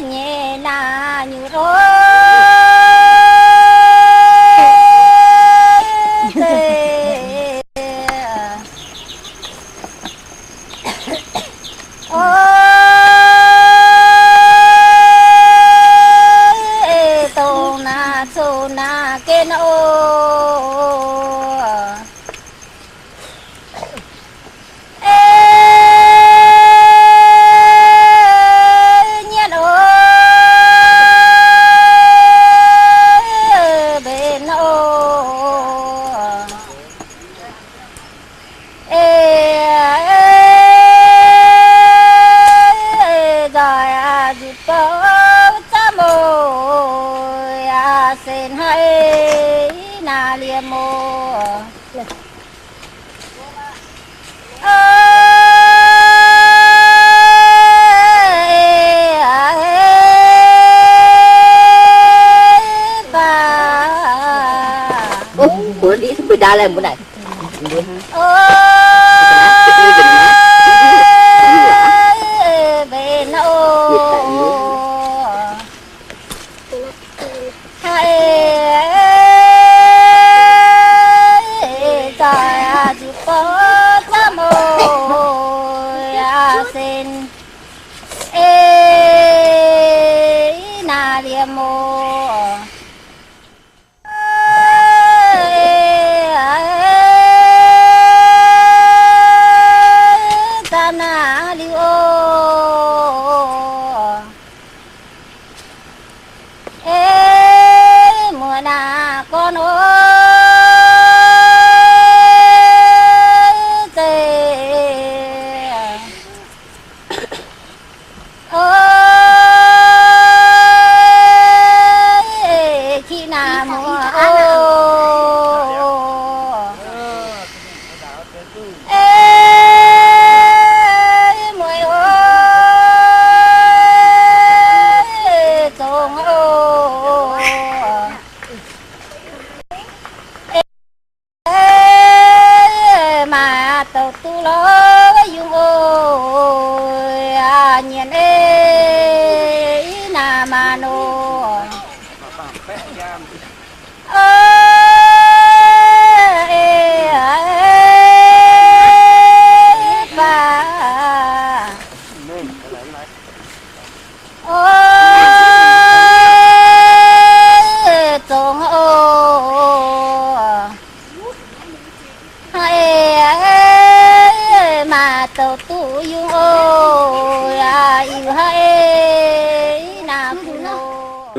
Nyei naaiv nyungc o, o, dongh naaiv cun naaiv gen o. Ei, nyienv o, mbenc o. Ei, nzoih aqv, nzuqc bouh camv oc, aa, sen haic naaiv liemh oc. Haiz, zai aqv, nzuqc bouh camv oc, aa, sen, ei, naaiv liemh oc. Ei, aa, ei, za'naaiv liuz oc. Ei, muoz naaiv gorn oc, zeiz, o, qiv naaiv muoz oc. Ei, muoz oc, zongx oc. Ei, maaih douc duqv lorz wuov yungz oc, aa, nyienx ei, i naaiv maanh oc. O, ei, aa, ei, faah. O, zongx oc. Haiz, maaih douc duqv yungz oc, aa, iu haiz, i naaiv bun oc.